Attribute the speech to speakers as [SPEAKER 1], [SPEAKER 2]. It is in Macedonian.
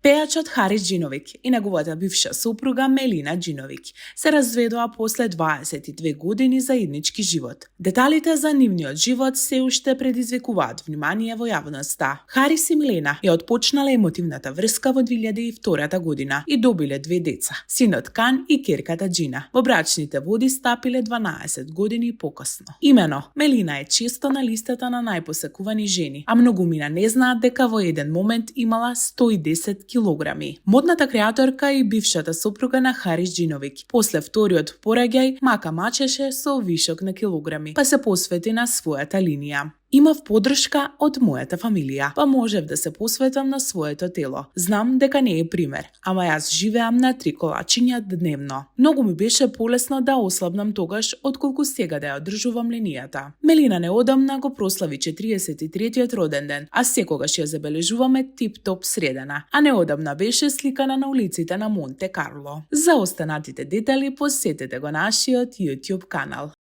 [SPEAKER 1] Пејачот Харис Џиновик и неговата бивша сопруга Мелина Џиновик се разведоа после 22 години заеднички живот. Деталите за нивниот живот се уште предизвикуваат внимание во јавноста. Харис и Мелина ја отпочнале емотивната врска во 2002 година и добиле 2 деца, синот Кан и керката Џина. Во брачните води стапиле 12 години покасно. Имено, Мелина е често на листата на најпосекувани жени, а многумина не знаат дека во еден момент имала 110 килограми. Модната креаторка и бившата сопруга на Харис Џиновик после вториот пораѓај мака мачеше со вишок на килограми, па се посвети на својата линија. Имав поддршка од мојата фамилија, па можев да се посветам на своето тело. Знам дека не е пример, ама јас живеам на 3 колачиња дневно. Многу ми беше полесно да ослабнам тогаш, отколку сега да ја одржувам линијата. Мелина неодамна го прослави 43-тиот роден ден, а секогаш ја забележуваме тип-топ средена, а неодамна беше сликана на улиците на Монте Карло. За останатите детали посетете го нашиот YouTube канал.